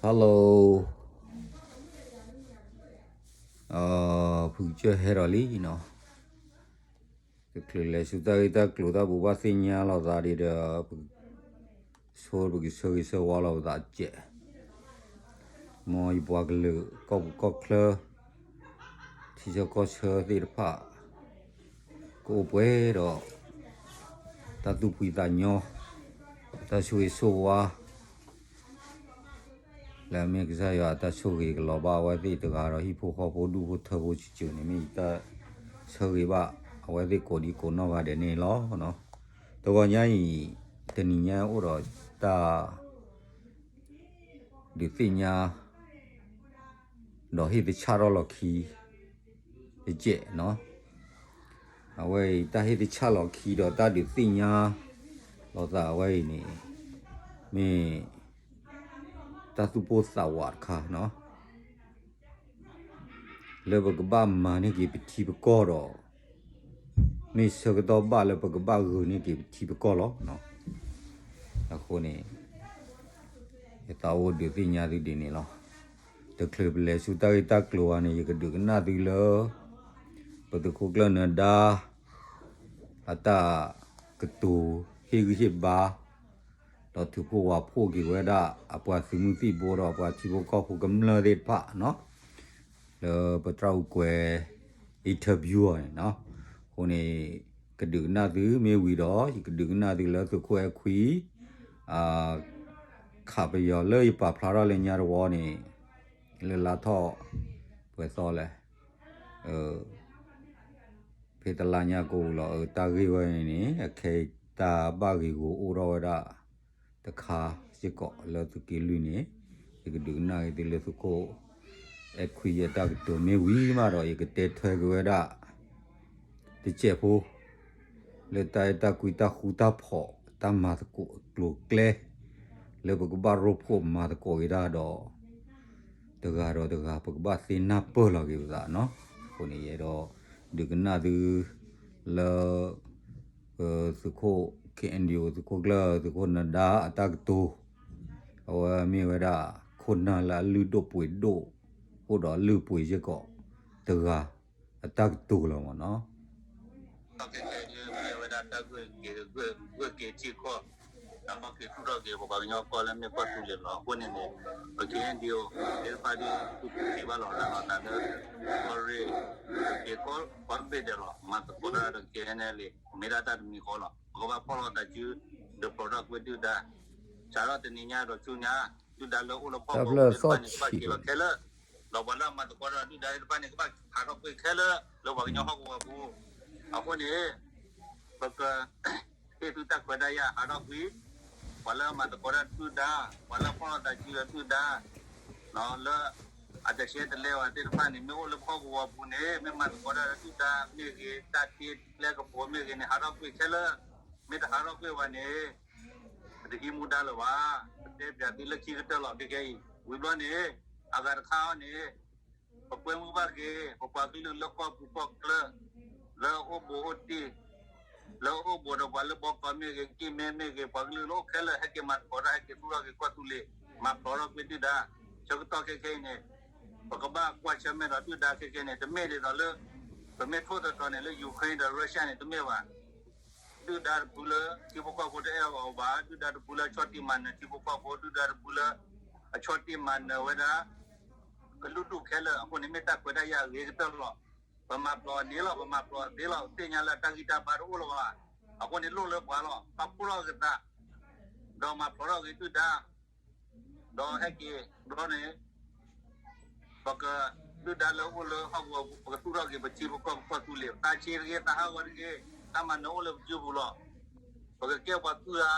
Hello, ဖုကစၢၢ်ဟဲဒီးလံနီၤ, တချုးလဲၤဆူတၢ်ဂ့ၢ်တၢ်ကျိၤတၢ်ဘိးဘၣ်သ့ၣ်ညါလိာ်သးဒ်ဒီး ဆိပကဆၢဂ့ၤဆၢဝါလီၤပသးစဲး, မ်ယပှၤကလုာ်ကီၢ်ပူၤကီၢ်ချၢ ထံဆၢကီၢ်ဆၢသ့ၣ်တဖၣ် ကအိၣ်ပှဲၤဒီး တၢ်သူၣ်ဖှံသးညီ, တၢ်ဆိၣ်ဂ့ၤဆိၣ်ဝါ လၢအမ့ၢ်ကစၢ်ယွၤအတၢ်ဆိၣ်ဂ့ၤကလီၤဘၣ်အဝဲသ့ၣ်တဂၤဒီးဟံၣ်ဖိဃီဖိဒူၣ်ဖိထၢဖိဆံးဆံးန့ၣ် မ့ၢ်ယတၢ်ဆၢဂ့ၤဘၣ်အဝဲသ့ၣ်ကိးဒံကိးနီၢ်ဂၤဒဲးန့ၣ်လီၤ. တဂီၤညါအံၤ တနံၤညါအိၣ်ဒီးတၢ် ဒုးသ့ၣ်ညါ ဒီးဟ့ၣ်သဆၣ်ထီၣ်လီၢ်ခံ တစဲးနီၤ, အဝဲအံၤတၢ်ဟ့ၣ်သဆၣ်လီၢ်ခံဒီးတၢ်ဒုးသ့ၣ်ညါ လိာ်သးအဝဲအံၤန့ၣ် မ့ၢ် တၢ်သူၣ်ပိၢ်သးဝးတခါနီၤ လၢပကဘၣ်မၤန့ၢ်က့ၤပထံပကီၢ်ဒီး မ့ၢ်ဆၢကတီၢ်ဘၣ်လၢပကဘၣ်ဂုာ်န့ၢ်က့ၤပထံပကီၢ်လီၤ. အဃိန့ၣ် ယသးအိၣ်ဒုးသ့ၣ်ညါသုဒ်န့ၣ်လီၤ. တချုးပလဲၤဆူတၢ်ဂ့ၢ်တၢ်ကျိၤဘၣ်န့ၣ် ယကဒုးကနၣ်သုလၢ ပသုးခိၣ်ကျၢၢ်နၢၤဒါ အတၢ်ကတိၤဟ့ၣ်ဂံၢ်ဟ့ၣ်ဘါ ဒီးထုးဖှိၣ်ဝးဖှိၣ်က့ၤဝဲဒၣ် အပှၤသုးမုၢ်သံၣ်ဘိဒီးအပှၤထံဖိကီၢ်ဖိကမျၢၢ်သ့ၣ်တဖၣ်နီၤ လၢပတၢ်အိၣ်ကွဲး interview အီၤန့ၣ်နီၤ. အဃိန့ၣ် ကဒုးကနၣ်သုမ့ၢ်ဝံၤဒီး ယကဒုးကနၣ်သုလၢသုးခိၣ်အဲၣ်ခွံ ခးပယီၤလၢယပာ်ဖျါထီၣ်လၢညါတဝီန့ၣ် လၢလါထီၣ် ပှဲၤသီလဲၣ် ဖဲတလါညါကအိၣ်လီၤ. အတၢ်ဂ့ၢ်ဝဲန့ၣ်န့ၣ် အခဲအံၤတၢ်ဘၣ်ဂ့ၢ်ဂီၤအိၣ်ထီၣ်ဝဲဒၣ် တခါစ့ၢ်ကီးလၢသုးက့လွံၢ်န့ၣ် ယကဒုးကနၣ်က့ၤသုလၢသုးခိၣ် အဲၣ်ခွံယဲၢ်တၢ်ကတိၤမ့ၢ်ဝံၤမးဒီး ယကတဲထွဲက့ၤဝဲဒၣ် တစဲးဖိ လၢတၢ်အဲၣ်တၢ်ကွံတၢ်ဃူတၢ်ဖိး တၢ်မၤသကိးအကျိၤအကျဲ လၢပကဘၣ်ရိဖှိၣ်မၤသကိးက့ၤတၢ်ဒီး တဂၤဒီးတဂၤ ပကဘၣ်သ့နၢ်ပၢၢ်လီၤက့ၤပသးနီၤ. အဃိန့ၣ်ယအဲၣ်ဒိး ဒုးကနၣ်သု လၢ သုးခိၣ် KNDO သုးခိၣ်ကျၢၢ် သုးခိၣ်နၢၤဒါအတၢ်ကတိၤ အဝဲမ့ၢ်ဝဲဒၣ် ခိၣ်နၢ်လၢအလုၢ်ဒိၣ်ပှ့ၤဒိၣ် အိၣ်ဒီးအလုၢ်အပှ့ၤစ့ၢ်ကီး တဂၤ အတၢ်ကတိၤလီၤမ့ၢ်နီၤ. ကဲကဲ မ့ၢ်ဝဲဒၣ်တၢ်ဂၢၢ်က့ၤ ဂၢၢ်က့ၤထံကီၢ် တၢ်မၤက့ၤထူၣ်ထီၣ်က့ၤ ပပှၤကညီကီၢ်လၢမ့ၢ်ကီၢ်သူလ့ၤလီၤ. အဃိန့ၣ်န့ၣ် ပ KNDO သ့ၣ်တဖၣ်ဒ် သူၣ်ထူၣ်ထံဘၣ်လီၤ လၢလီၤသးလၢ ကီၢ်ရ့ၣ် က့ၤကီၢ်ပှၤဘ့ၣ်ဒဲးလီၤ မၤသကိးတၢ်ဒီး KNLA မ့ၢ်ဒၣ်တၢ်တမံၤဃီလီၤ. ပကဘၣ်ဖီၣ်လိာ်သးစု ဒီးဖျိးထီၣ်ကွံာ်ဒုၣ်ဒါ စးထီၣ်တနံၤညါဒီးဆူညါ ဒုၣ်ဒါလၢအိၣ်လၢဖီခိၣ်သ့ၣ်တဖၣ်န့ၣ် ကဘၣ်က့ၤလီၤခဲလၢာ်, ဒီးပှၤလၢအမၤသကိးတၢ်ဒီးဒုၣ်ဒါသ့ၣ်တဖၣ်န့ၣ် ကဘၣ်ဟးထီၣ်ကွံာ်ခဲလၢာ် လၢပှၤကညီဟီၣ်ကဝီၤပူၤ. အဃိန့ၣ် ပက ဟ့ၣ်သုတၢ်ခွဲးတၢ်ယာ်ဟးထီၣ်ကွံာ် ပှၤလၢအမၤသကိးတၢ်ဒုၣ်ဒါ, ပှၤလၢအဖီၣ်လိာ်သးစုဒီးဒုၣ်ဒါ လၢအတဆဲတလဲဘၣ်သ့ၣ်တဖၣ်န့ၣ် မ့ၢ်အိၣ်လၢပဟီၣ်ကဝီၤပူၤန့ၣ် မ့ၢ်မၤသကိးတၢ်ဒီးဒုၣ်ဒါမ့ၢ်ဂ့ၤ, တၢ်ထံကျဲကပူၤမ့ၢ်ဂ့ၤန့ၣ် ဟးထီၣ်ကွံာ်ခဲလၢာ်, မ့ၢ်တဟးထီၣ်ကွံာ်ဘၣ်န့ၣ် ပတဟံးမူဒါလၢၤဘၣ်. ပတဲပၠးသုလၢခံကတၢၢ်လီၤ. ခဲကဲအံၤ ဝံၤဘျီန့ၣ် အဂၤတခါအံၤန့ၣ် ပကွဲမုာ်ဘၣ်က့ၤ ပပှၤကလုာ်လၢကီၢ်ပူၤကီၢ်ချၢ လၢအိၣ်ဘူးအိၣ်တံၢ် လၢအိၣ်ဘူးဒီးပှၤလၢဘီကီၢ်မ့ၢ်ဂ့ၤ ကံၢ်မဲမ့ၢ်ဂ့ၤ ပှၤကလုာ်လၢအိၣ်ခဲလၢာ် ဟဲက့ၤမၤသကိးတၢ် ဟဲက့ၤသူၣ်ထီၣ်က့ၤကီၢ်သူလ့ၤ မၤဖျိးထီၣ်ကွံာ်ဒုၣ်ဒါ. ဆၢကတီၢ်ခဲခဲအံၤန့ၣ် ပကဘၣ်ကွၢ်ဆၢၣ်မဲာ်ဒီးဒုၣ်ဒါခဲခဲန့ၣ် တမ့ၢ်ဒ်သိးလၢ ပမ့ၢ်ထိၣ်သတြီၤန့ၣ်လၢ Ukraine ဒီး Russia န့ၣ် တမ့ၢ်ဘၣ်. ဒုၣ်ဒါတပူၤလၢထံဖိကီၢ်ဖိတအဲၣ်အီၤဘၣ်, ဒုၣ်ဒါတပူၤလၢအဆီၣ်တံၢ်မၤနၢၤထံဖိကီၢ်ဖိ, ဒုၣ်ဒါတပူၤလၢအဆီၣ်တံၢ်မၤနၢၤဝဲဒၣ် ကလုာ်ဒူၣ်ခဲလၢာ်. အဃိန့ၣ် မ့ၢ်တၢ်ခွဲးတၢ်ယာ်အဂ့ၤကတၢၢ်လီၤ. ပမၤဖျိးအန့ၣ်လီၤ, ပမၤဖျိးအသ့လီၤ, သ့ၣ်ညါလၢအတၢ်ဂံၢ်တၢ်ဘါတအိၣ်လၢၤဘၣ်. အဃိန့ၣ် လိၣ်လၢပှၤလီၤ. ပာ်ဖှိၣ်ထီၣ်က့ၤသး ဒီးမၤဖျိးထီၣ်က့ၤဒုၣ်ဒါ ဒီးဟဲက့ၤဘျီန့ၣ် ပက ဒုၣ်ဒါလၢအိၣ်လၢဟီၣ်ကဝီၤပူၤ ပကသူၣ်ထီၣ်က့ၤပထံပကီၢ်ပကီၢ်သူလ့ၤ, သးဆံးတဂ့ၤ သးဟးဂီၤတဂ့ၤ, တၢ်မၤနၢၤအိၣ်လၢပစုပူၤလီၤ. ပကကဲပှၤကုၢ်ဧါ,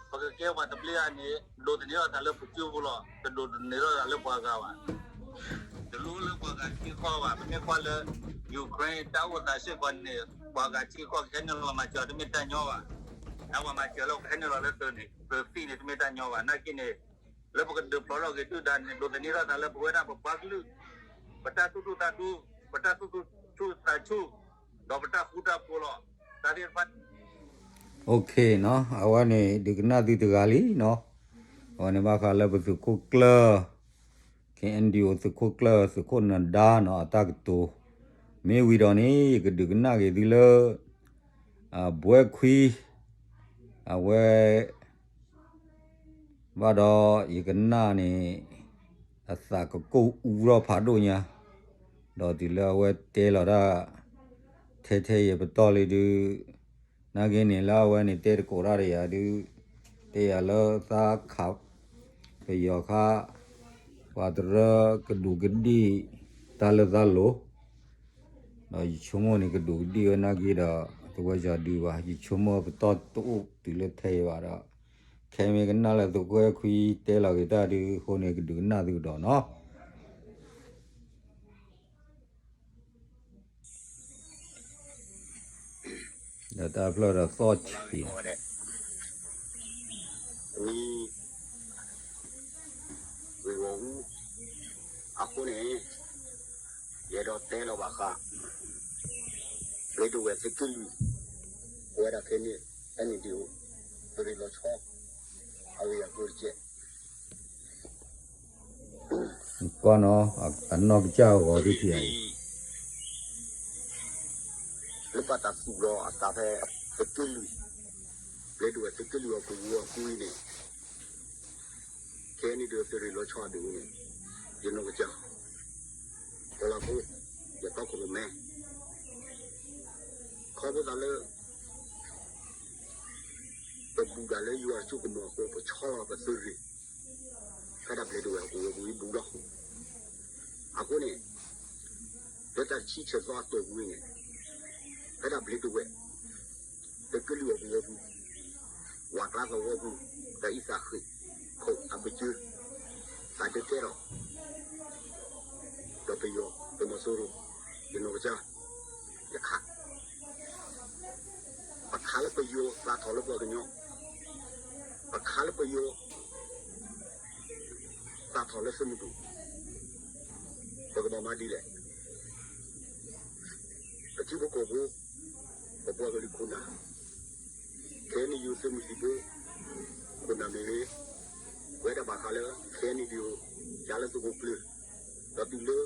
ပကကဲပှၤသဘျ့ဧါန့ၣ် ဒိးသန့ၤထီၣ်သးလၢပစုပူၤလီၤ. တဒိးသန့ၤထီၣ်သးလၢပှၤဂၤဘၣ်. တလိၣ်လၢပှၤဂၤထံကီၢ်ဘၣ်. ပမ့ၢ်ကွၢ်လၢ Ukraine တၢ်အိၣ်သးစ့ၢ်ကီးန့ၣ် ပှၤဂၤထံကီၢ်ကဟဲနုာ်လီၤမၤစၢၤ တမ့ၢ်တၢ်ညီဘၣ်. အဝဲမၤစၢၤလၢကဟဲနုာ်လီၤလၢသုးန့ၣ် သုးသံၣ်န့ၣ် တမ့ၢ်တၢ်ညီဘၣ်. နာ်က့န့ၣ် လၢပကဒုးဖျိးထီၣ်က့ၤဒုၣ်ဒါန့ၣ် ဒိးသန့ၤထီၣ်သးလၢပဝဲဒၣ်ပပှၤကလုာ် ပတၢ်သူၣ်ဒူသးဒူ, ပတၢ်သူၣ်ဆူၣ်သးဆူၣ်, ဒီးပတၢ်ဃူတၢ်ဖိးလီၤ. တၢ်သ့ၣ်တဖၣ် Okay နီၤ, အဝဲန့ၣ် ဒုးကနၣ်သုတဂၤလံနီၤ. အဝဲန့ၣ်ဘၣ်ဃးလၢပသုးခိၣ်ကျၢၢ် KNDO သုးခိၣ်ကျၢၢ် သုးခိၣ်နဒါနီၤ အတၢ်ကတိၤ မ့ၢ်ဝံၤဒီးန့ၣ် ယကဒုးကနၣ်က့ၤသုလၢ ဘွဲခွံ အဝဲ ဘၣ်ဒီးယကနၣ်န့ၣ် အသးကကိၢ်အူထီၣ်ဖးဒိၣ်ညါ, ဒီးတုၤလၢအဝဲတဲလီၤတၢ် ထဲထဲယဲၢ်ပတီၢ်လံဒုး, နာ်က့န့ၣ်လၢအဝဲန့ၣ်တဲတကိးတၢ်ဒီးယၤဒုး, တဲယၤလၢသးခး ပယီၤခါ ပှၤတရၢကဒူးကဒံၣ် တၢ်လၢသးလိၤ ဒီးယဆိကမိၣ်န့ၣ် ကဒူးကဒံၣ်ဝဲနာ်က့ဒီး တဝဲယၤဒုးဘၣ်, ယဆိကမိၣ်ပတီၢ်တအိၣ်တုၤလၢထဲအံၤဘၣ်ဒီး ခဲမ့ၢ်ကနၣ်လၢသုးခိၣ်ခွံတဲလီၤက့ၤတၢ်ဒုးအဃိန့ၣ် ကဒုးကနၣ်သုကဒီးနီၤ. ဒီးတၢ်ဖျၢၣ်ဒီးသီၣ်ဆံး ဝ့ၢ်ဝီၤအူ အဃိန့ၣ် ယအဲၣ်ဒိးတဲလီၤဘၣ်ဃး ဘျ့ဒိဝဲၢ်သုးက့လွံၢ် ပဝဲဒၣ်ခဲန့ၣ် အဲၣ်န့ၣ်ဒုး ပရ့ၤလီၤဆီ အဝဲယၤကျိတကဲး ကွၢ်နီၤ အနီၢ်ကစၢ်ဂီၤဒုးထံၣ်အံၤ လၢဘၣ်တၢ်သူၣ်လီၤအသးဖဲ သုးက့လွံၢ် ဘျ့ဒိဝဲၢ်သုးက့လွံၢ်အကဝီၤအပူၤအံၤန့ၣ် ခဲအံၤန့ၣ်ဒုး သုးရ့ၣ်လီၤဆီအဒုးန့ၣ် ယနီၢ်ကစၢ် ကီၤလၤဖိ ယတီခိၣ်ရိၣ်မဲ ခီဖျိသးလၢ ပဘူၣ်တၢ်လၢယွၤအစိကမီၤအဃိ ပဆီလီၤပသုးရ့ၣ် ဖဲဒၣ်ဘျ့ဒိဝဲၢ်အကဝီၤပူၤအံၤဘူၣ်လီၤ. အဃိန့ၣ် လၢတၢ်ဆံဆဲၣ်သီအတီၢ်ပူၤအံၤန့ၣ် ဖဲဒၣ်ဘျ့ဒိဝဲၢ် သုးက့လွံၢ်အကဝီၤပူၤ ဝၤကျါသဝီပူၤ တၢ်အံသးဃ့ၢ် ခိၣ်အပစၢၤ သးတကဲထီၣ် ဒီးပယီၤသုးမီၤစိရိၤ ယနီၢ်ကစၢ် ယခး ပခးလၢပယီၤသးထီၣ်လၢပှၤကညီ ပခးလၢပယီၤ သးထီၣ်လၢသုးမုၢ်ဒိၣ် ပကဘၣ်မၤဒ်လဲၣ်. ပထံဖိကီၢ်ဖိ ပပှၤကလုာ်ခိၣ်နၢ် ခဲအံၤန့ၣ်ယိၤသုးမုၢ်သံၣ်ဘိ ခိၣ်နၢ်မ့ၢ်ဂ့ၤ ပဝဲဒၣ်ဘၣ်ဃးလၢ ခဲအံၤန့ၣ်ဒုး ယၤလၢသုးခိၣ်ကျၢၢ် ဒီးတုၤလၢ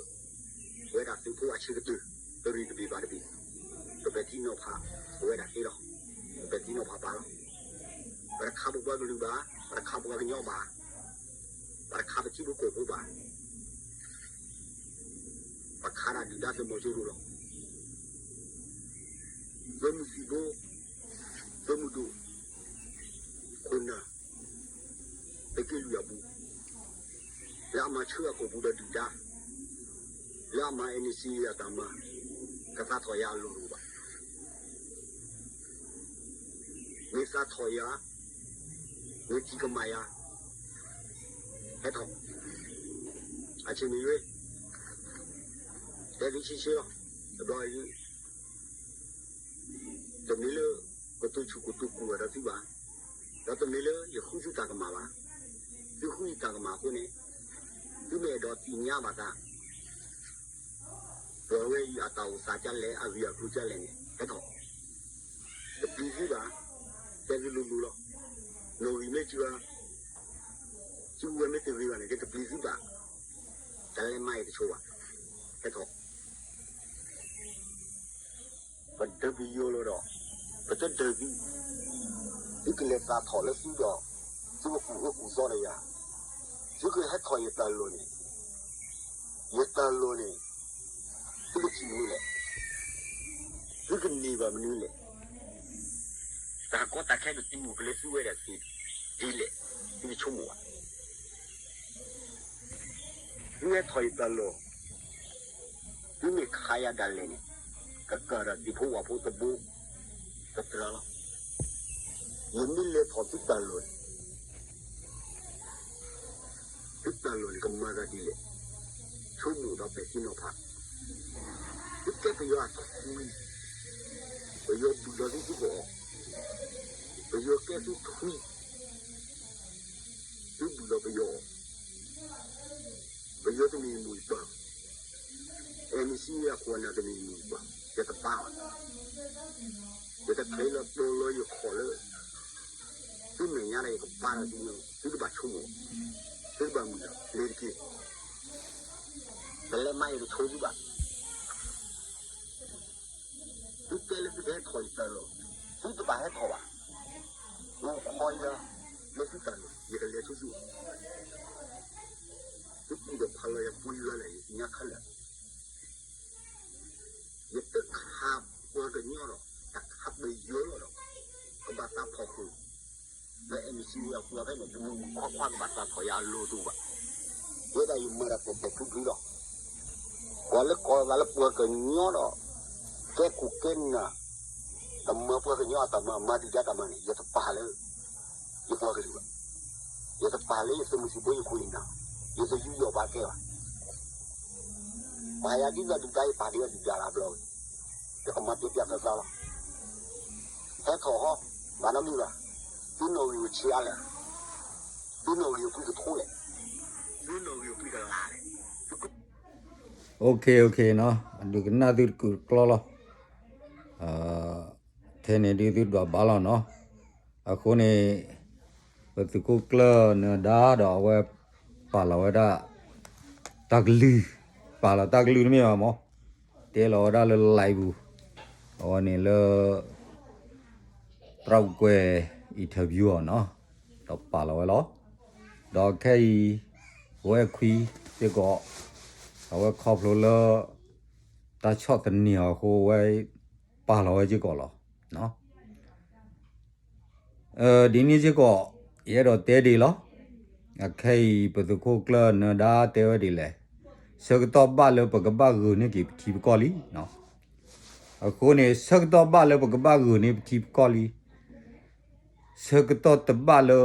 ပဝဲဒၣ်သုးဖိအဆံးကတၢၢ် တရံးတဘ့ၣ်ဘၣ်တဘ့ၣ် ပပဲာ်ထံနီၤဖး ပဝဲဒၣ်သ့လီၤ. ပပဲာ်ထံနီၤဖးပာ်လီၤ. ပတခးပပှၤကလုာ်ဘၣ်, ပတခးပပှၤကညီဘၣ်, ပတခးပထံဖိကီၢ်ဖိဘၣ်. ပခးတၢ်ဒုၣ်ဒါသုးမီၤစိရိၤလီၤ. သုးမုၢ်သံၣ်ဘိ, သုးမုၢ်ဒိၣ်, ခိၣ်နၢ်, သုးက့လွံၢ်အပူၤ, လၢအမၤဆူအကိာ်ပူၤဒီးဒုၣ်ဒါ, လၢအမၤ NCA အတၢ်မၤ, ကသးထီၣ်ယၤအလိၤလိၤဘၣ်. မ့ၢ်သးထီၣ်ယၤ, မ့ၢ်ထံၣ်ကမၣ်ယၤ, ဟဲထီၣ်, အဆ့ၣ်မ့ၢ်ယွ့, တဲသုဆ့ဆ့လီၤ. တဘျီအံၤ တမ့ၢ်လၢ ကတိၤဆူၣ်ကတိၤကူၣ်ဝဲဒီးသုဘၣ်, ဒီးတမ့ၢ်လၢယဃုသုတၢ်ကမၣ်ဘၣ်. သုဃုယတၢ်ကမၣ်အဃိန့ၣ်, သုမ့ၢ်အဲၣ်ဒိးသ့ၣ်ညါဘၣ်သး ပဝဲအံၤအတၢ်အိၣ်သးဒ်လဲၣ် အဂ့ၢ်အကျိၤဒ်လဲၣ်န့ၣ် ဟဲထီၣ်, တပျံၤသုဘၣ်, တဲသုလိၤလိၤလီၤ. နီၣ်ဂံၢ်မ့ၢ်စှၤ, စှၤဝဲမ့ၢ်တဂ့ၤဘၣ်န့ၣ် ကတပျံၤသုဘၣ်, တလဲၤမၤအံၤတဆိဘၣ်, ဟဲထီၣ် ပဒုးပယီၤလီၤဒီး, ပတဒုးသု, သုကလဲၤသးထီၣ်လၢသုဒီး, သုကကူၣ်အၢကူၣ်သီဒီးယၤ, သုကဟဲထီၣ်ယတၢ်လီၢ်န့ၣ်, ယတၢ်လီၢ်န့ၣ်, သုကထံၣ်မနုၤလဲၣ်, သုကန့ၢ်ဘၣ်မနုၤလဲၣ်, တၢ်ကီတၢ်ခဲကတုၤအိၣ်ကလဲၤသုဝဲဒၣ်သ့, ဒ်လဲၣ်, သုကဆိကမိၣ်ဘၣ်. သုဟဲထီၣ်ယတၢ်လီၢ်, သုမ့ၢ်ခးယၤဒၣ်လဲာ်န့ၣ်, ကကၤဒီးသ့ၣ်ဖိဝၣ်ဖိတဘိ, ကတြၢၤလီၤ. ယမ့ၢ်လဲၤထီၣ်သုတၢ်လီၢ်န့ၣ်, သုတၢ်လီၢ်န့ၣ်ကမၤသးဒ်လဲၣ်, ဆိကမိၣ်ဒီးပဲာ်ထံနီၤဖး. သုကဲပယီၤအထွံၣ်, ပယီၤဘုၣ်လီၤသုသုကအီၣ်, ပယီၤကဲသုထွံၣ်, သုဘုၣ်လီၤပယီၤအီၣ်, ပယီၤတမ့ၢ်မိၢ်ယပၢ်, NCA အခိၣ်အနၢ်တမ့ၢ်မိၢ်ယပၢ်, ယတပာ်ဘၣ်. ယတချုးလီၤတိၢ်လီၤယခီၣ်လၢ သုမဲာ်ညါဒီးယကပာ်လီၤသု သုတဘၣ်ဆိကမိၣ်, သုတဘၣ်မုာ်ဒီး လဲၤတက့ၢ်. ပလဲၤမၤယတဆိသုဘၣ်. သုတဲလၢသုကဟဲထီၣ်ယတၢ်လီၢ်, သုတဘၣ်ဟဲထီၣ်ဘၣ်. မ့ၢ်ခီယၤလၢသုတၢ်လီၢ် ယကလဲၤဆိသုဘၣ်. သုကူၣ်ဒီးဖးလီၤယၤပှဲၤလၢ်လၢ် ယသ့ၣ်ညါခဲလၢာ် ယတခးပှၤကညီဒီး တၢ်ခးပယီၤလီၤဒီး ကဘၣ်သးဖီၣ်ဃုာ် လၢ NCA အပူၤဖဲန့ၣ် တမုၢ်မုၢ်ခွါခွါကဘၣ်သးဖီၣ်ယၤအလိၤတအိၣ်ဘၣ်. ယဲဒၣ်ယမၤတၢ်တဲာ်တဲာ်ဖျုဖျုလီၤ. ပှၤလၢကိးသးလၢပှၤကညီဒီး ကဲခိၣ်ကဲနၢ် တမၤပှၤကညီအတၢ်မၤ မၤဒုၣ်ဒါတၢ်မၤန့ၣ် ယတပာ်လၢ ယပှၤကလုာ်ဘၣ်. ယတပာ်လၢယသုးမုၢ်သံၣ်ဘိယခိၣ်ယနၢ်, ယတယူးယီၣ်ဘၣ်ကဲဘၣ်. ပာ်ယၤဒ်သိးဒုၣ်ဒါ ယပာ်ဒ်သိးဒုၣ်ဒါလၢအဘျီဝဲ, ယကမၤတဲပျးသးသးလီၤ. ဟဲထီၣ်ဟီ, ဘၣ်နီတမံၤဘၣ်. သုနီၣ်ဂံၢ်အိၣ်ဆံးအါလဲၣ်, သုနီၣ်ဂံၢ်အိၣ်ကွံကထိလဲၣ်, သုနီၣ်ဂံၢ်အိၣ်ကွံကလးလဲၣ်. OK, OK နီၤ, ဒုးကနၣ်သုတကူာ်တကျီလီၤ. ထဲန့ၣ်ဒုးသုဒွးဘၣ်လီၤနီၤ. အဃိန့ၣ် ပသုးခိၣ်ကျၢၢ်နၢၤဒါဒီးအဝဲပာ်လီၤဝဲဒၣ် တၢ်ကလုၢ်, ပာ်လီၤတၢ်ကလုၢ်တမ့ၢ်ဘၣ်မး, တဲလီၤဝဲဒၣ်လၢ live ပူၤ, အဝဲန့ၣ်လၢ သရၣ်အူကွဲၤ interview အီၤနီၤ, ဒီးပာ်လီၤဝဲလီၤ. ဒီးခဲအံၤ ဝဲခွံစ့ၢ်ကီး အဝဲခီဖျိလၢ တၢ်ဆီၣ်သနံးအီၤအဃိ ဝဲပာ်လီၤဝဲစ့ၢ်ကီးလီၤ. ဒ်န့ၣ်စ့ၢ်ကီး ယအဲၣ်ဒိးတဲဒ်အံၤလီၤ. အခဲအံၤ ပသုးခိၣ်ကျၢၢ်နၢၤဒါတဲဝဲဒ်လဲၣ်, ဆၢကတီၢ်ဘၣ်လၢပကဘၣ်ဂုာ်န့ၢ်က့ၤပထံပကီၢ်လံ. အဃိန့ၣ် ဆၢကတီၢ်ဘၣ်လၢပကဘၣ်ဂုာ်န့ၢ်ပထံပကီၢ်လံ. ဆၢကတီၢ်တဘၣ်လၢ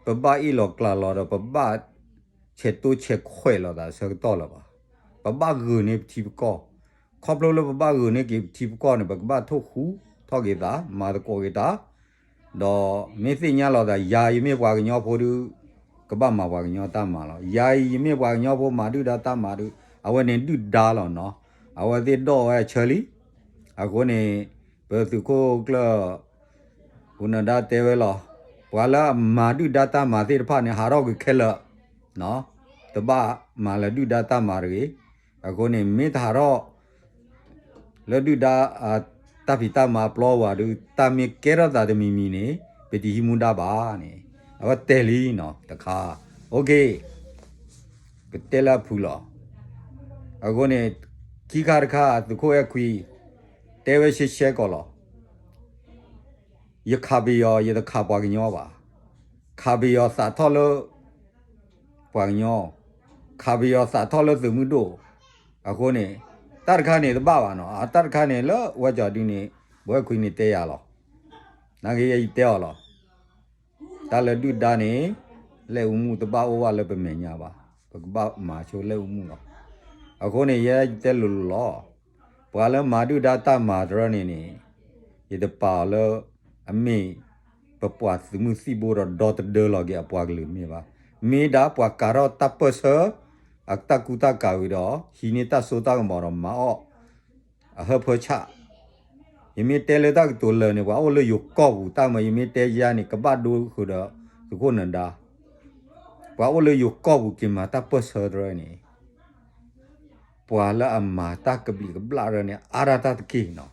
ပဘၣ်အ့ၣ်လိာ်ကျးလိာ်ဒီး ပဘၣ်ဆဲးတိဆဲးခွဲးလိာ်သးဆၢကတီၢ်လၢၤဘၣ်. ပဘၣ်ဂုာ်န့ၢ်ပထံပကီၢ်, ခီဖျိလၢပဘၣ်ဂုာ်န့ၢ်က့ၤပထံပကီၢ်န့ၣ် ပကဘၣ်ထိၣ်ဃူထီၣ်က့ၤသး မၤသကိးက့ၤတၢ်, ဒီးမ့ၢ်သ့ၣ်ညါလိာ်သး ယၤအံၤယမ့ၢ်ပှၤကညီဖိဒီး ကဘၣ်မၤပှၤကညီတၢ်မၤလီၤ. ယၤအံၤယမ့ၢ်ပှၤကညီဖိမၤဒုၣ်ဒါတၢ်မၤဒီး အဝဲန့ၣ်ဒုၣ်ဒါလီၤနီၤ. အဝဲသ့ၣ်ဒိးဝဲအဆၢလံ. အဃိန့ၣ် ပသုးခိၣ်ကျၢၢ် နၢၤဒါတဲဝဲလီၤ, ပှၤလၢအမၤဒုၣ်ဒါတၢ်မၤသ့ၣ်တဖၣ်န့ၣ် ဟးထီၣ်ကွံာ်ခဲလၢာ်, တဘၣ်မၤလၢၤဒုၣ်ဒါတၢ်မၤတဂ့ၤ. အဃိန့ၣ် မ့ၢ်တဟးထီၣ် လၢဒုၣ်ဒါ တၢ်ဖံးတၢ်မၤအပျီဝဲဒီး တၢ်မ့ၢ်ကဲထီၣ်သးတမံၤမံၤန့ၣ် ပတဟံးမူဒါဘၣ်န့ၣ် အဝဲတဲလံနီၤတခါ. OK, ကတဲလၢအဖုၣ်လီၤ. အဃိန့ၣ် ခံခါတခါ သုးခိၣ်အဲၣ်ခွံ တဲဝဲရှဲရှဲကီးလီၤ. ယခးပယီၤ ယတခးပှၤကညီဘၣ်. ခးပယီၤသးထီၣ်လၢ ပှၤကညီ, ခးပယီၤသးထီၣ်လၢသုးမုၢ်ဒိၣ်. အဃိန့ၣ် တၢ်တခါန့ၣ်တဘၣ်ဘၣ်နီၤ. တၢ်တခါန့ၣ်လၢဝဲကီၤဒုန့ၣ် ဘွဲခွံန့ၣ်တဲယၤလီၤ. နာ်က့ယတဲအီၤလီၤ. တၢ်လၢဒုၣ်ဒါန့ၣ် လဲၣ်အူမူၣ်တဘၣ်အိၣ်ဘၣ်လၢပမဲာ်ညါဘၣ်. ပကဘၣ်မၤဆိလဲၣ်အူမူၣ်လီၤ. အဃိန့ၣ် ယဲယတဲလိၤလိၤလီၤ. ပှၤလၢမၤဒုၣ်ဒါတၢ်မၤတရၢန့ၣ်န့ၣ် ယတပာ်အီၤလၢ အမ့ၢ် ပပှၤသုးမုၢ်သံၣ်ဘိဒီးဒီသဒၢလီၤက့ၤအပှၤကလုာ်မ့ၢ်ဘၣ်. မ့ၢ်ဒၣ်ပှၤကၤထီၣ်တၢ်ပၢၢ်ဆၢ အတၢ်ကူတၢ်ကၤဝံၤဒီး ဟံးန့ၢ်တၢ်စိတၢ်ကမီၤဒီးမၤအီၣ် အဟၢဖၢဆး. ယမ့ၢ်တဲလၢတၢ်ကတိၤလၢာ်န့ၣ် ပှၤအိၣ်လၢယိၤကီၢ်ပူၤ တၢ်မၤယမ့ၢ်တဲယါန့ၣ် ကဘၣ်ဒိဃုာ်ဒီး သုးခိၣ်နၢၤဒါ. ပှၤအိၣ်လၢယိၤကီၢ်ပူၤက့ၤမၤတၢ်ပၢၢ်ဆၢတရၢန့ၣ် ပှၤလၢအမၤတၢ်ကဘျံးကဘျၣ်တရၢန့ၣ် အါဒၣ်တၢ်တက့ၢ်နီၤ.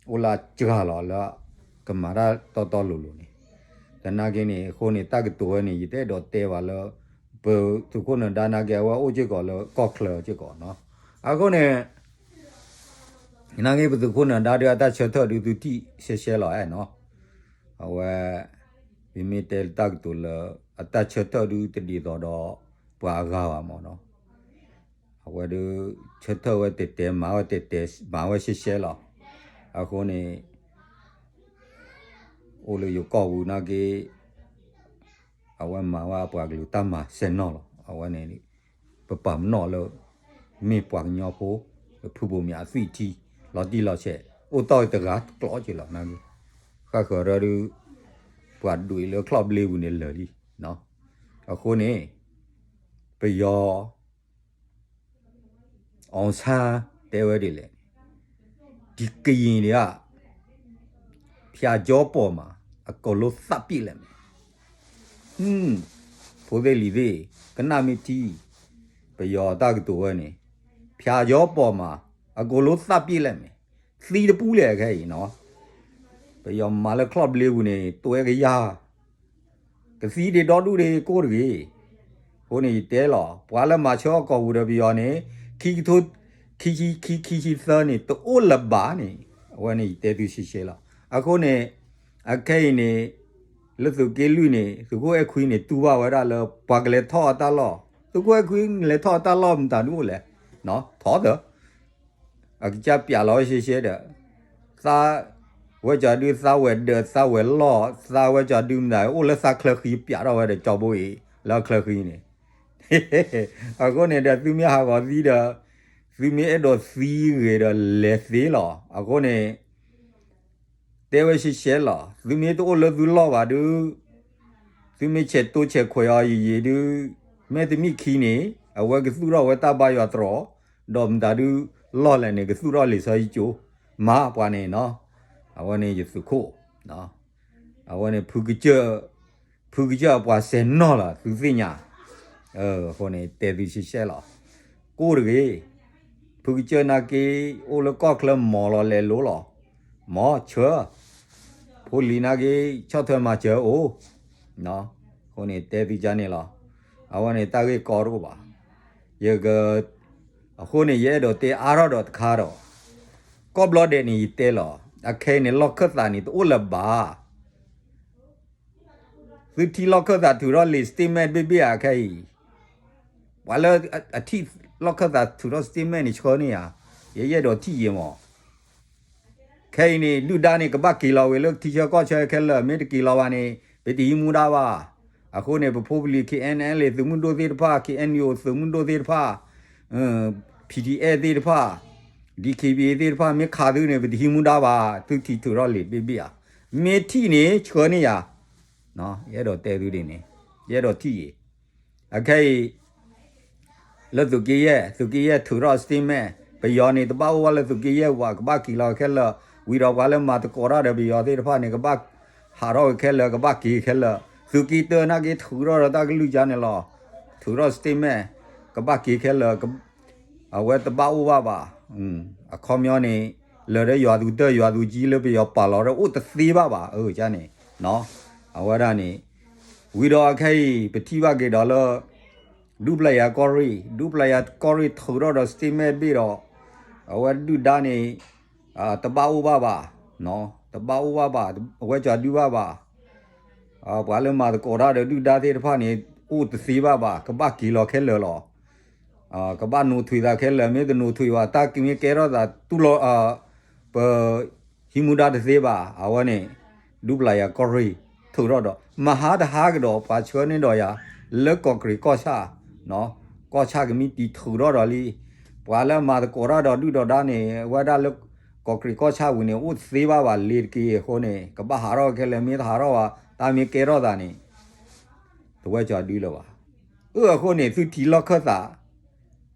အိၣ်လၢအစှၤလီၤလၢ ကမၤတၢ်တီတီလိၤလိၤန့ၣ်. သနာ်က့န့ၣ် အဃိန့ၣ် တၢ်ကတိၤဝဲန့ၣ် ယတအဲၣ်ဒိးတဲဘၣ်လၢ ပသုးခိၣ်နၢၤဒါနာ်က့ အဝဲအိၣ်စ့ၢ်ကီးလၢကီၢ်ချၢစ့ၢ်ကီးနီၤ. အဃိန့ၣ် နာ်က့ပသုးခိၣ်နၢၤဒါဒီး အတၢ်ဆၢထၢၣ်ဒုးသုထံၣ်ရှဲရှဲလီၤအဲၣ်နီၤ. အဝဲ ပမ့ၢ်တဲတၢ်ကတိၤလၢ အတၢ်ဆၢထၢၣ်ဒုးတဒ်သိးဒီး ပှၤအဂၤဘၣ်မးနီၤ. အဝဲဒုး ဆၢထၢၣ်ဝဲတဲာ်တဲာ် မၤဝဲတဲာ်တဲာ် မၤဝဲရှဲရှဲလီၤ. အဃိန့ၣ် အိၣ်လၢယိၤကီၢ်ပူၤနာ်က့ အဝဲမၤဝဲအပှၤကလုာ်တၢ်မၤစဲၤနီၣ်လီၤ. အဝဲန့ၣ် ပပာ်ပနီၣ်လၢ မ့ၢ်ပှၤကညီဖိ ဖုဘိၣ်မၠးအသွံၣ်ထံ လီၤတံၢ်လီၤဆဲး အိၣ်တီၢ်တဂၤတကျိၤက့လီၤနာ်က့. ဃၣ်ဃၢၤဒီးဒုး ပှၤဒွးလၢချီၣ်ဘျ့ပူၤန့ၣ်လၢာ်လံ. အဃိန့ၣ် ပယီၤ အောင်ဆန်း တဲဝဲဒ်လဲၣ်, ဒီကရင်တွေက ဖျာကြောပေါ်မှာ အကုန်လုံးသတ်ပစ်လိုက်မယ်. ဖိသ့ၣ်လံၤသ့ၣ် ကနၣ်မ့ၢ်ထံ ပယီၤတၢ်ကတိၤဝဲန့ၣ် ဖျာကျော်ပေါ်မှာ အကုန်လုံးသတ်ပစ်လိုက်မယ် သံတပူၤလဲၣ်ခဲအံၤနီၤ ပယီၤမၤလၢချီၣ်ဘျ့ပူၤန့ၣ် တွဲကယၤ ကသံဒံးဒီဒူၣ်ဒံးကိၢ်တဂ့ၤ. အဃိန့ၣ်ယတဲလီၤ ပှၤလၢမၤဆၢအီၣ်ကီၢ်ပူၤဒီးပယီၤန့ၣ် ခံကထိ ခံဆံခံ ခံဆံသၢန့ၣ် တအိၣ်လၢၤဘၣ်န့ၣ် အဝဲန့ၣ်ယတဲသုရှဲရှဲလီၤ. အဃိန့ၣ် အခဲအံၤန့ၣ် လၢသုးက့လွံၢ်န့ၣ် သုးခိၣ်အဲၣ်ခွံန့ၣ် တူၢ်ဘၣ်ဝဲဒၣ်လၢ ပှၤကလဲၤထီၣ်အတၢ်လီၢ် သုးခိၣ်အဲၣ်ခွံလဲၤထီၣ်အတၢ်လီၢ်မတၤဒုအိၣ်လဲၣ် ထီၣ်သၢ အကစၢ်ပျးလီၤဝဲရှဲရှဲဒီး သးဝဲကၠီဒု သးဝဲၤဒၢး သးဝဲၤလီၢ် သးဝဲကၠီဒုမတၤ အိၣ်လၢသးချၢဃံ ပျးထီၣ်ဝဲဒီးကၠီဘိအံၤ လၢချၢဃံန့ၣ် အဃိန့ၣ်ဒီး သုမ့ၢ်ဟးဂီၤသံဒီး သုမ့ၢ်အဲၣ်ဒိးသံဂ့ၤဒီးလဲၤသ့လီၤ. အဃိန့ၣ် တဲဝဲရှဲရှဲလီၤ. သုမ့ၢ်တအိၣ်လၢသုလီၢ်ဘၣ်ဒု သုမ့ၢ်ဆဲးတိဆဲးခွဲးအီၤယံာ်ယံာ်ဒု မ့ၢ်တမ့ၢ်ခံန့ၣ် အဝဲကသူၣ်ထီၣ်ဝဲတၢ်ဘါယွၤတြီၤ ဒီးမတၤဒု လီၢ်လဲၣ်န့ၣ် ကသူၣ်ထီၣ်လံာ်စီဆှံကၠိ မၤပှၤန့ၣ်နီၤ အဝဲန့ၣ်ယသုးခိၣ် အဝဲန့ၣ် ဖုကစၢၢ်အပှၤစဲးနီၢ်လီၤ သုသ့ၣ်ညါ အဃိန့ၣ် တဲသုရှဲရှဲလီၤ. ကိၢ်တဂ့ၤ ဖုကစၢၢ်နာ်က့ အိၣ်လၢကီၢ်ချၢမီၤလီၤလဲၤလိၤလီၤ မီၤဆၢ ဖိလံၤနာ်က့ ဆီၣ်ထွဲမၤစၢၤအိၣ် အဃိန့ၣ် တဲသုကါန့ၣ်လီၤ. အဝဲန့ၣ်တၢ်ဂ့ၢ်ကီတအိၣ်ဘၣ်. ယက အဃိန့ၣ် ယအဲၣ်ဒိးတဲအါထီၣ်ဒီးတခါဒီး ကီၢ်ဘျီဒဲးန့ၣ်ယတဲလီၤ. အခဲအံၤန့ၣ် လီၢ်ခၢၣ်သးန့ၣ် တအိၣ်လၢၤဘၣ် သုထံၣ်လီၢ်ခၢၣ်သးထုးထီၣ်လံာ် statement ဘ့ၣ်ဘ့ၣ်ဧါ ခဲအံၤ ပှၤလၢအထံၣ်လီၢ်ခၢၣ်သးထုးထီၣ် statement န့ၣ် ဆှၢန့ၢ်ဧါ. ယယအဲၣ်ဒိးထံၣ်ယဲမး ခဲအံၤန့ၣ် ဒုၣ်ဒါန့ၣ် ကဘၣ်က့ၤလီၤဝဲလၢထံဆၢကီၢ်ဆၢခဲလၢာ် မ့ၢ်တက့ၤလီၤဘၣ်န့ၣ် ပတဟံးမူဒါဘၣ်. အဃိန့ၣ် ပဖိပလံၤ K N L A သုးမုၢ်ဒိၣ်သ့ၣ်တဖၣ် K N U သုးမုၢ်ဒိၣ်သ့ၣ်တဖၣ် P D F သ့ၣ်တဖၣ် D K B A သ့ၣ်တဖၣ် မ့ၢ်ခးသုန့ၣ် ပတဟံးမူဒါဘၣ် သုထံၣ်ထုးထီၣ်လံာ်ဘ့ၣ်ဘ့ၣ်ဧါ. မ့ၢ်ထံၣ်န့ၣ် ဆှၢန့ၢ်ယၤ ယအဲၣ်ဒိးတဲသုဒ်န့ၣ် ယအဲၣ်ဒိးထံၣ်ယဲ အခဲအံၤ လၢသုးက့ယဲၢ် သုးက့ယဲၢ်ထုးထီၣ် statement ပယီၤန့ၣ် တဘၣ်အိၣ်ဘၣ်လၢသုးက့ယဲၢ်ပူၤ ကဘၣ်က့ၤလီၤခဲလၢာ် ဝံၤဒီးပှၤလၢမၤသကိးတၢ်ဒီးပယီၤသ့ၣ်တဖၣ်န့ၣ် ကဘၣ်ဟးထီၣ်ဝဲခဲလၢာ် ကဘၣ်က့ၤခဲလၢာ် သုးက့တၢနာ်က့ထုးထီၣ်ဒီးတၢ်ကလုၢ်ကါန့ၣ်လီၤ. ထုးထီၣ် statement ကဘၣ်က့ၤခဲလၢာ် အဝဲတဘၣ်အိၣ်ဘၣ်ဘၣ်. အခီပညီန့ၣ် လၢာ်ဒီးယွၤသူတၢ်ယွၤသူကံလၢပယီၤပာ်လီၤဒီးအိၣ်တသ့ဘၣ်ဘၣ် အၢန့ၣ် အဝဲဒၣ်န့ၣ် ဝံၤဒီးအခဲအံၤ ပထံၣ်ဘၣ်က့ၤဒီးလၢ ဒူပျဲယၤကီၢ်ရ့ၣ် ဒူပျဲယၤကီၢ်ရ့ၣ်ထုးထီၣ်ဒီး statement ဘ့ၣ်ဒီး အဝဲဒုၣ်ဒါန့ၣ် တဘၣ်အိၣ်ဘၣ်ဘၣ် တဘၣ်အိၣ်ဘၣ်ဘၣ် အဝဲကၠီဒုဘၣ်ဘၣ် ပှၤလၢမၤသကိးတၢ်ဒီးဒုၣ်ဒါသ့ၣ်တဖၣ်န့ၣ် အိၣ်တသ့ဘၣ်ဘၣ် ကဘၣ်က့ၤလီၤခဲလၢာ်လီၤ. ကဘၣ်နိးထွံးသးခဲလၢာ် မ့ၢ်တနိးထွံးဘၣ် တၢ်ကမ့ၢ်ကဲထီၣ်သးတူၢ်လိာ် ပ ဟံးမူဒါတသ့ဘၣ် အဝဲန့ၣ် ဒူပျဲယၤကီၢ်ရ့ၣ် ထုးထီၣ်ဒီး မဟါတဟါကဒီး ပှၤဆှၢန့ၢ်ဒီးယၤ လၢကီၢ်ကရံးကီၢ်ဆၣ် ကီၢ်ဆၣ်ကမံးတံာ်ထုးထီၣ်ဒီးလံ. ပှၤလၢမၤသကိးတၢ်ဒီးဒုၣ်ဒီးဒါန့ၣ် အဝဲဒၣ်လၢကီၢ်ကရံးကီၢ်ဆၣ်ပူၤန့ၣ် အိၣ်တသ့ဘၣ်ဘၣ် လ့ၤတက့ၢ်အဃိန့ၣ် ကဘၣ်ဟးထီၣ်ခဲလၢာ် မ့ၢ်တဟးထီၣ်ဘၣ် တၢ်မ့ၢ်ကဲထီၣ်သးန့ၣ် တဝဲကၠီဒုလၢၤဘၣ်. အၢ အဃိန့ၣ် သုထံၣ်လီၢ်ခၢၣ်သး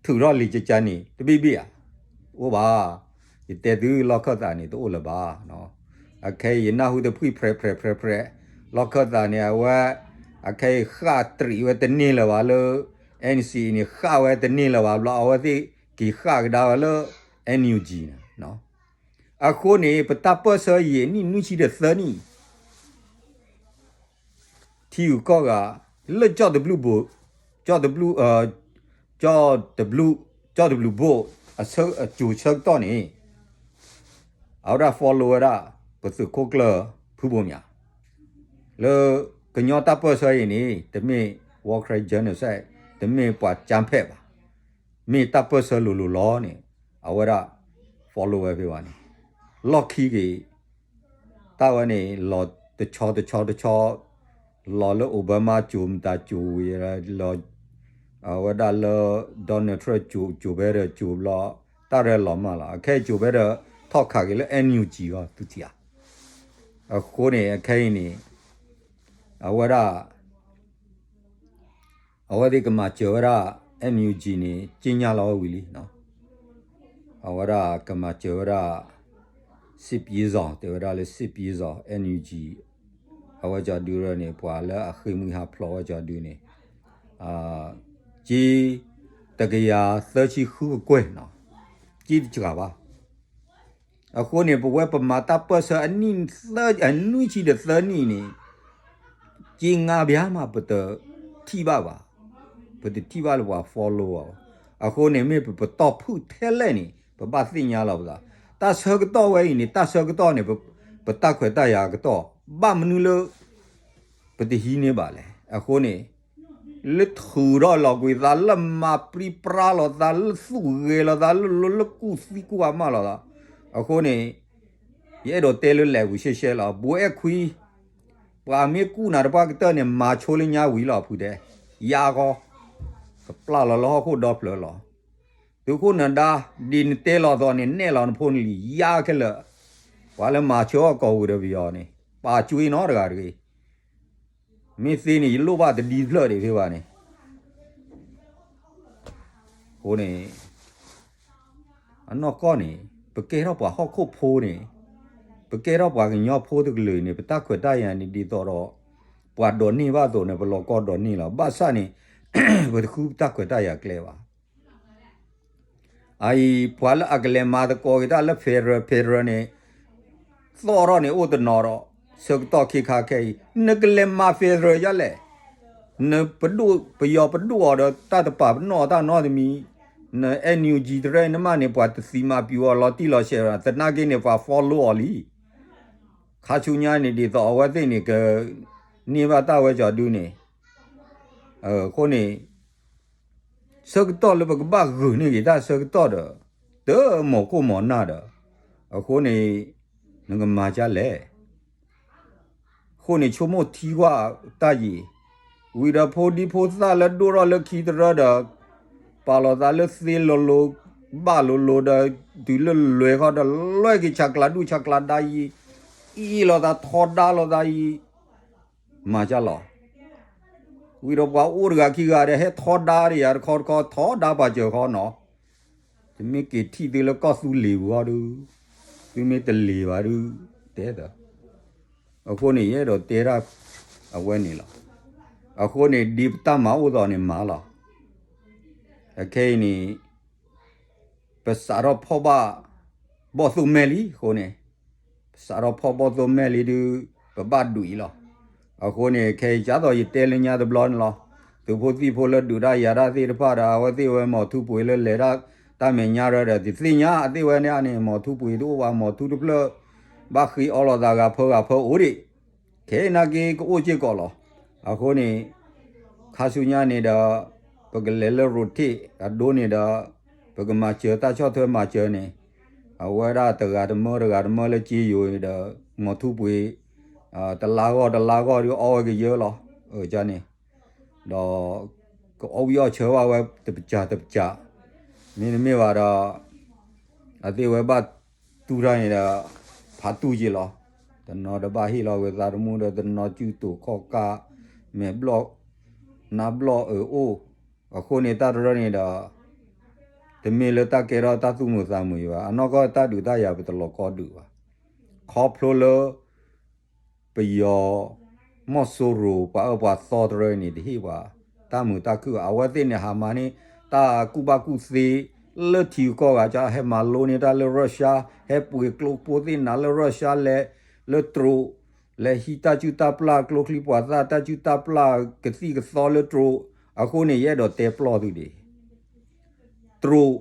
ထုးထီၣ်လံာ်ကကါန့ၣ် တဘ့ၣ်ဘ့ၣ်ဧါ. အိၣ်ဘၣ်. ယတဲသုလီၢ်ခၢၣ်သးန့ၣ် တအိၣ်လၢၤဘၣ်. အခဲအံၤ ယနၢ်ဟူတဖှံၣ်ဖြဲးဖြဲးဖြဲးဖြဲး လီၢ်ခၢၣ်သးန့ၣ် အဝဲ အခဲအံၤဃၣ်တရံးဝဲတန့ၢ်လၢၤဘၣ်လၢ N C A န့ၣ် ဃၣ်ဝဲတန့ၢ်လၢၤဘၣ်ဘျီ အဝဲသ့ၣ်က့ၤဃၣ်ကဒါဝဲလၢ N U G န့ၣ် အဃိန့ၣ် ပတၢ်ပၢၢ်ဆၢယံာ်နံၣ်နွံဆံဒီးသၢနံၣ် ထံဂုၤကီၢ်ဂၤ လၢကၠီၣ်တဘျုးဘိ ကၠီၣ်တဘျုး ကၠီၣ်တဘျုး ကၠီၣ်တဘျုးဘိ အစိၤအကၠိၤဆၢကတီၢ်န့ၣ် အဝဲဒၣ် follow ဝဲဒၣ် ပသုးခိၣ်ကျၢၢ်ဖုဘိမၠး လၢကညီတၢ်ပၢၢ်ဆၢအံၤန့ၣ် တမ့ၢ် war crime genocide တမ့ၢ်ပှၤကၠါဖဲးဘၣ် မ့ၢ်တၢ်ပၢၢ်ဆၢလိၤလိၤလီၤန့ၣ် အဝဲဒၣ် follow ဝဲဖဲဘၣ်န့ၣ် လီၢ်ခံက့ၤ တၢ်ဝဲန့ၣ် လီၤတဆီတဆီတဆီ လီၤလၢ Obama ကၠိၤမတၤကၠိၤဝံၤ လီၤ အဝဲဒၣ်လၢ Donald Trump ကၠိၤ ကၠိၤဖဲဒီးကၠိၤဘျီ တၢ်ရဲၣ်လီၤမၢ်လီၤ အခဲအံၤကၠိၤဖဲဒီး ထီၣ်ခးက့ၤလၢ N U G ဂီၢ် သုထံၣ်ဧါ. အဃိန့ၣ် အခဲအံၤန့ၣ် အဝဲဒၣ် အဝဲသ့ၣ်ကမၤစၢၤဝဲဒၣ် N U G န့ၣ် က့ညါလီၤဝဲဝံၤလံနီၤ အဝဲဒၣ်ကမၤစၢၤဝဲဒၣ် စစ်ပြေးစောင့် တဲဝဲဒၣ်လၢ စစ်ပြေးစောင့် N U G အဝဲကၠီဒုန့ၣ် ပှၤလၢအဃ့ၢ်မှံဟးဖျိးဝဲကၠီဒုန့ၣ် က့တကယၤသၢဆံဃုကကွဲၢ်နီၤ, က့တစှၤဘၣ်. အဃိန့ၣ် ပဝဲပမၤတၢ်ပၢၢ်ဆၢအနံၣ်သၢ အနွံဆံဒီးသၢနံၣ်န့ၣ် က့ငါးပြားမး ပတထံၣ်ဘၣ်ဘၣ်, ပတထံၣ်ဘၣ်လၢပှၤ follow အီၤဘၣ်. အဃိန့ၣ် မ့ၢ်ပပတီၢ်ဖုၣ်ထဲလဲၣ်န့ၣ် ပဘၣ်သ့ၣ်ညါလီၤပသး. တၢ်ဆၢကတီၢ်ဝဲအံၤန့ၣ် တၢ်ဆၢကတီၢ်န့ၣ် ပတၢ်ခွဲးတၢ်ယာ်အကတီၢ် ဘၣ်မနုၤလၢ ပတဟံးန့ၢ်ဘၣ်လဲၣ်. အဃိန့ၣ် လၢထုးထီၣ်လီၤကွံာ်သး လၢမၤပြံပြါလီၤသး လၢသူၣ်ဂဲၤလီၤသး လၢလိလၢကူၣ်သံကူၣ်အါမးလီၤသး. အဃိန့ၣ် ယအဲၣ်ဒိးတဲလၢလဲၤဝံၤရှဲရှဲလီၤ. ဘိအဲၣ်ခွံ ပှၤမ့ၢ်ကူၣ်နၤတပှၢ်ကတၢၢ်န့ၣ် မၤဆိလၢညါဝံၤလီၤ ဖုဒဲး, ယါဃီ ကပျၢ်လီၤလၢဟီၣ်ခိၣ်ဒီဖျၢၣ်လီၤ. သုးခိၣ်နဒါ ဒ်နတဲလီၤသိးန့ၣ် နဲၣ်လီၤနဖိနလံၤ ယါခဲလၢာ်. ပှၤလၢမၤဆၢအီၣ်ကီၢ်ဝံၤဒီးပယီၤန့ၣ် ပာ်ကွံာ်နီတဂၤတဂ့ၤ. မ့ၢ်သ့န့ၣ် ယလိၣ်ဘၣ်တဒ်တဖျၢၣ်ဒံးဖဲဘၣ်န့ၣ် အဃိန့ၣ် အနီၢ်ကီၢ်န့ၣ် ပကဲထီၣ်ပှၤဟီၣ်ခိၣ်ဖိန့ၣ် ပကဲထီၣ်ပှၤကညီဖိတကလုာ်န့ၣ် ပတၢ်ခွဲးတၢ်ယာ်န့ၣ် ဒ်သိးဒီး ပှၤဒိးန့ၢ်ဘၣ်အသိးန့ၣ် ပလီၤကီဒိးန့ၢ်လီၤ. ဘၣ်ဆၣ်န့ၣ် ပတဃုပတၢ်ခွဲးတၢ်ယာ်ကျဲဘၣ်. အအံၤ ပှၤလၢအကလဲၤမၤသကိးက့ၤတၢ်လၢ federal federal န့ၣ် သီၣ်ထီၣ်န့ၣ်အိၣ်တနီၤဒီး ဆၢကတီၢ်ခ့ခါခဲအံၤ နကလဲၤမၤ federal ဒ်လဲၣ်. နပဒိၣ်ပယီၤပဒိၣ်အီၤဒီး တၢ်တပာ်ပနီၣ်အီၤတၢ်နီတမံၤ, န NUG တရၢနမးန့ၣ် ပှၤတသံမၤပျီၤအီၤလီၤတံၢ်လီၤဆဲးဒီး သနာ်က့န့ၣ် ပှၤ follow အီၤလံ. ခါဆူညါန့ၣ် ဒ်သိးအဝဲသ့ၣ်န့ၣ် ကန့ၢ်ဘၣ်တၢ်ဝဲကၠီဒုန့ၣ် အဃိန့ၣ် ဆၢကတီၢ်လၢပကဘၣ်ဂုာ်န့ၢ်က့ၤတၢ်ဆၢကတီၢ်ဒီး တမီၤခိၣ်မီၤနၢ်ဒီး အဃိန့ၣ် နကမၤဒ်လဲၣ်. အဃိန့ၣ် ဆိကမိၣ်ထံကွၢ်တၢ်ယံၤ, ဝံၤဒီးဖိဒံဖိသၣ်လၢဒိၣ်ထီၣ်လၢခံတရၢဒီး ပာ်လီၤသးလၢသ့လိၤလိၤ ဘၣ်လိၤလိၤဒီး တုၤလၢလွဲၢ်ခီဒီး လွဲၢ်က့ၤဆးကျးဒူၣ်ဆးကျးဒါယံၤ, အ့ၣ်လိာ်သးထီဒါလိာ်သးယံၤ မၤဒ်လဲၣ်. ဝံၤဒီးပှၤအိၣ်တဂၤခံဂၤဒီး ဟဲထီဒါဒီးယၤတခီတခီ ထီဒါပာ်စၢၤဃီနီၤ. တမ့ၢ်က့ၤထံၣ်သုလၢကီၢ်သူလ့ၤပူၤဃီဒုး, သုမ့ၢ်တလ့ၤဘၣ်ဒုး, တဲသၢ. အဃိန့ၣ် ယအဲၣ်ဒိးတဲဒၣ်အဝဲန့ၣ်လီၤ. အဃိန့ၣ် ဒ်ပတၢ်မၤအိၣ်သိးန့ၣ်မၤလီၤ. အခဲအံၤန့ၣ် ပစးထီၣ်ဖီၣ်ဘၣ် ဘီၣ်သိၣ်မဲာ်လံအဃိန့ၣ်, ပစးထီၣ်ဖီၣ်ဘီၣ်သိၣ်မဲာ်လံဒုး ပဘၣ်ဒုးအံၤလီၤ. အဃိန့ၣ် ခဲအံၤကသိးယတဲလၢညါတဘျီန့ၣ်လီၤ. သုးဖိသံၣ်ဖိလၢဒုးတၢ်ယၤတၢ်သ့ၣ်တဖၣ်ဒီး အဝဲသ့ၣ်ဝဲမီၤထူပှ့ၤလၢလဲၤတၢ်တၢ်မဲာ်ညါရၢဒီး တသ့ၣ်ညါအသ့ၣ်ဝဲန့ၣ်န့ၣ် မီၤထူပှ့ၤတအိၣ်ဘၣ် မီၤထူတဖျၢၣ် ဘၣ်ဃ့အီလီၤသးဂၤဖၢဂၤဖၢအိၣ်ဒံး ခဲအံၤနာ်က့ကအိၣ်စ့ၢ်ကီးလီၤ. အဃိန့ၣ် ခါဆူညါန့ၣ်ဒီး ပကလဲၤလၢရိးထ့ၣ်အဒိန့ၣ်ဒီး ပကမၤစၢၤတၢ်ဆီၣ်ထွဲမၤစၢၤန့ၣ် အဝဲဒၣ်တဂၤတမၢတဂၤတမၢလၢက့ယိၤဒီး မီၤထူပှ့ၤ တလါဂီၢ်တလါဂီၢ်ဒုးအီဝဲကယၢလီၤ. န့ၣ် ဒီး ကအီၣ်ဝံၣ်အီၣ်ဆၢဘၣ်ဝဲတပစၢတပစၢ, မ့တမ့ၢ်ဘၣ်ဒီး အသ့ၣ်ဝဲဘၣ်တူၢ်တၢ်န့ၣ်ဒီး ဖးတူၢ်က့လီၤ. တနီၤဒီးဘၣ်ဟ့ၣ်လီၤဝဲသးတမူဒီး တနီၤစုတူာ်ခီၣ်ကၢ် မဲာ်ဘျီၣ် နါဘျီၣ်အၢအိၣ်, အဃိန့ၣ်တၢ်တရၢန့ၣ်ဒီး တမ့ၢ်လၢတၢ်ကဲထီၣ်တၢ်သူၣ်မုာ်သးမုာ်ဘၣ်. အနီၢ်ကီၢ်တၢ်ဒုးတၢ်ယၤပတလီၤကီဒုးဘၣ်. ခီဖျိလၢ ပယီၤ မီၢ်စိရိၤ ပှၤအၢပှၤသီတရၢန့ၣ် တဟ့ၣ်ပှၤ တၢ်မုာ်တၢ်ခုၣ်ဘၣ်. အဝဲသ့ၣ်န့ၣ်ဟးမၤန့ၢ် တၢ်ကူၣ်ဘၣ်ကူၣ်သ့ လၢထံကီၢ်ဂၤ ဟဲမၤလိန့ၢ်တၢ်လၢ Russia, ဟဲပှ့ၤကျိဖိသ့ၣ်နၤလၢ Russia လဲၤ လၢတရူး လဲၤဟံးတၢ်စုၣ်တၢ်ပျၢ် ကျိချံပှၤသၣ် တၢ်စုၣ်တၢ်ပျၢ်ကသံၣ်ကသီလၢတရူး, အဃိန့ၣ် ယအဲၣ်ဒိးတဲပျီၢ်သုဒံး တရူး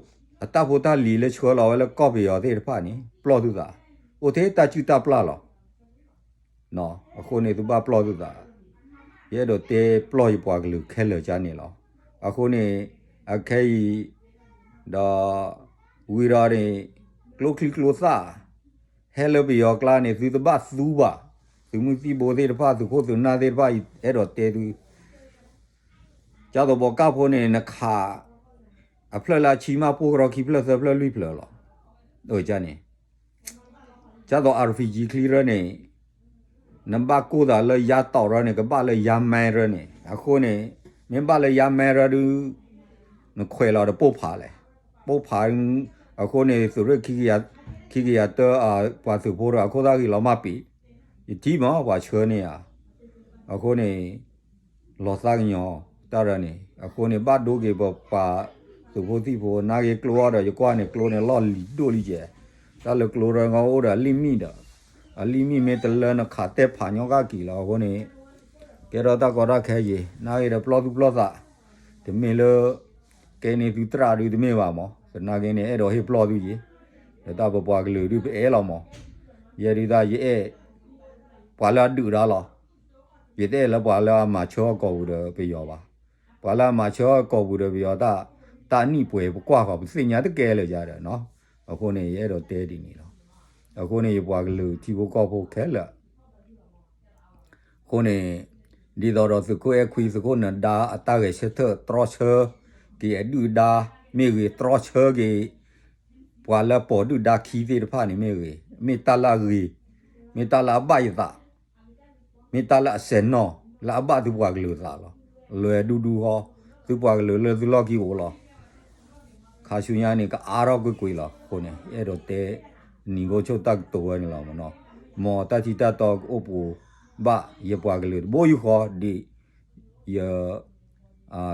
အတၢ်ဖိတၢ်လံၤလၢဆှၢလီၤဝဲလၢကီၢ်ပယီၤသ့ၣ်တဖၣ်န့ၣ် ပျီၢ်သုသး, အိၣ်ထဲတၢ်စုၣ်တၢ်ပျၢ်လီၤ. အဃိန့ၣ် သုဘၣ်ပျီၢ်သုသး, ယအဲၣ်ဒိးတဲပျီၢ်ယပှၤကလုာ်ခဲလၢာ်ကန့ၣ်လီၤ. အဃိန့ၣ် အခဲအံၤ ဒီး ဝံၤဒီးန့ၣ် ကျိချံကျိသၣ် ဟဲလၢပယီၤကျါန့ၣ် သုတဘၣ်သူဘၣ်, သုးမုၢ်သံၣ်ဘိသ့ၣ်တဖၣ် သုးခိၣ်သုးနၢ်သ့ၣ်တဖၣ် အဲၣ်ဒိးတဲသု ကၢ်သိးပိာ်ကၢ်ဖိန့ၣ် နခး အဖျၢၣ်လၢအဆံမး ပိၢ်ကရီခံဖျၢၣ်သၢဖျၢၣ်လွံၢ်ဖျၢၣ်လီၤ. န့ၣ် ကၢ်သိး RPG ချံရၢန့ၣ် နဘၣ်ကိၢ်သးလၢယါတီၤရၢန့ၣ် ကဘၣ်လၢယါမဲရၢန့ၣ် အဃိန့ၣ် မ့ၢ်ဘၣ်လၢယါမဲရၢဒုး နခွဲးလီၤဒီးပိၢ်ဖးလဲၣ်, ပိၢ်ဖး အဃိန့ၣ် သုးရ့ၣ် ခံကယၤတၢ ပှၤသုးဖိဒီးအခိၣ်သၣ်ဂံၢ်လီၤမၢ်ပံၤ, ယထံၣ်မး ပှၤဆှၢန့ၢ်ဧါ အဃိန့ၣ် လီၤသးကညီၤတၢ်ဒီးန့ၣ် အဃိန့ၣ် ဘၣ်ဒိက့ၤပပှၤသုးဖိသံၣ်ဖိ နာ်က့ကျိအီၤဒီး ယကွၢ်န့ၣ် ကျိန့ၣ်လီၢ်လံၤဒိၣ်လံကဲ, တၢ်လၢကျိရဲဂီၢ်အိၣ်ဒီးအလံၣ်မံၣ်ဒီး အလံၣ်မံၣ်မ့ၢ်တလၢနခးတဲဖးညီကၣ်က့ၤလီၤ. အဃိန့ၣ် ကဲထီၣ်တၢ်ကီတၢ်ခဲယံၤ နာ်က့ဒီးပျီၢ်သူၣ်ပျီၢ်သး တမ့ၢ်လၢ ကဲန့ၣ်သုတြၢ်ဒုတမ့ၢ်ဘၣ်မး, သနာ်က့န့ၣ် အဲၣ်ဒိးဟ့ၣ်ပျီၢ်သုယံၤ, ဒီးတၢ်ပပှၤကလုာ်ဒုပအဲၣ်လီၤမး, ယဲဒုတၢ်ယအဲၣ် ပှၤလၢအဒုးဒါလီၤ, ယတအဲၣ်လၢပှၤလၢအမၤဆၢအီၣ်ကီၢ်ပူၤဒီးပယီၤဘၣ်, ပှၤလၢအမၤဆၢအီၣ်ကီၢ်ပူၤဒီးပယီၤတၢ် တၢ်နံၣ်ပှဲၤပကွၢ်ဃီၤ ပသ့ၣ်ညါတကဲလၢၤယါဒီးနီၤ, အဃိန့ၣ် ယအဲၣ်ဒိးတဲဒ်န့ၣ်လီၤ. အဃိန့ၣ် ယပှၤကလုာ်ထံဖိကီၢ်ဖိခဲလၢာ် အဃိန့ၣ် ဒ်သိးဒီးသုးခိၣ်အဲၣ်ခွံ သုးခိၣ်နဒါအတၢ်ဂဲၤဆၢထၢၣ် တြီဆၢက့ၤအဒုၣ်ဒါမ့ၢ်ဂ့ၤ, တြီဆၢက့ၤ ပှၤလၢပိာ်ဒုၣ်ဒါခံသ့ၣ်တဖၣ်န့ၣ်မ့ၢ်ဂ့ၤ, မ့ၢ်တၢ်လၢအဂ့ၤ, မ့ၢ်တၢ်လၢအဘၣ်ယသး, မ့ၢ်တၢ်လၢအစဲးနီၢ် လၢအဘၣ်သုပှၤကလုာ်သးလီၤ. လဲၤဒူဒူဃီ, သုပှၤကလုာ်လၢသုလီၢ်ခံအိၣ်လီၤ. ခါဆူညါန့ၣ် ကအါထီၣ်ကွ့ၢ်ကွ့ၢ်လီၤ. အဃိန့ၣ် အဲၣ်ဒိးတဲ နံၤကိဆိၣ်တၢ်ကတိၤဝဲန့ၣ်လီၤမနီၤ. မ်တၢ်ထံတၢ်တီကအိၣ်ပူၤဘၣ် ယပှၤကလုာ်တဘိယူၢ်ဃီ ဒ်ယ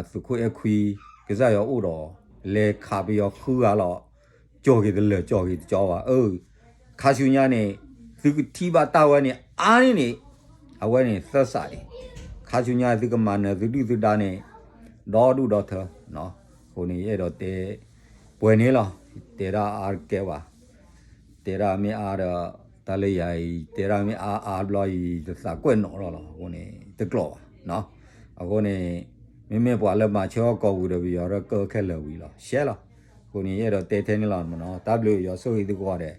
သုးခိၣ်အဲၣ်ခွံ ကစၢ်ယွၤအိၣ်ဒီး လဲၤခးပယီၤဃုဂၤလီၤ. ကၠီၣ်က့ၤတလၢာ် ကၠီၣ်က့ၤတကၠီဘၣ်. အၢ ခါဆူညါန့ၣ် သုကထံၣ်ဘၣ်တၢ်ဝဲန့ၣ် အါန့ၣ်န့ၣ် အဝဲန့ၣ်သၢစးဒံး, ခါဆူညါသုကမၤနၢၤသုဒုၣ်သုဒါန့ၣ် ဒီဒူၣ်ဒီထၢ. အဃိန့ၣ် ယအဲၣ်ဒိးတဲ ပှဲၤန့ၣ်လီၤ. တဲဒၣ်အါတကဲဘၣ်, တဲဒၣ်မ့ၢ်အါဒီး တၢ်လၢယၤအံၤ တဲဒၣ်မ့ၢ်အါအါဘျီအံၤ တသးကွဲးနီၣ်ထီၣ်လီၤ. အဃိန့ၣ် တကျိးဘၣ်. အဃိန့ၣ် မ့မ့ၢ်ပှၤလၢမၤဆၢအီၣ်ကီၢ်ပူၤဒီးပယီၤရၢကၢခဲလၢာ်ဝံၤလီၤ ရှဲလီၤ. အဃိန့ၣ် ယအဲၣ်ဒိးတဲထဲန့ၣ်လီၤမနီၤ. တၢ်ဘျုးယွၤဆိၣ်ဂ့ၤသုကိးဂၤဒဲး.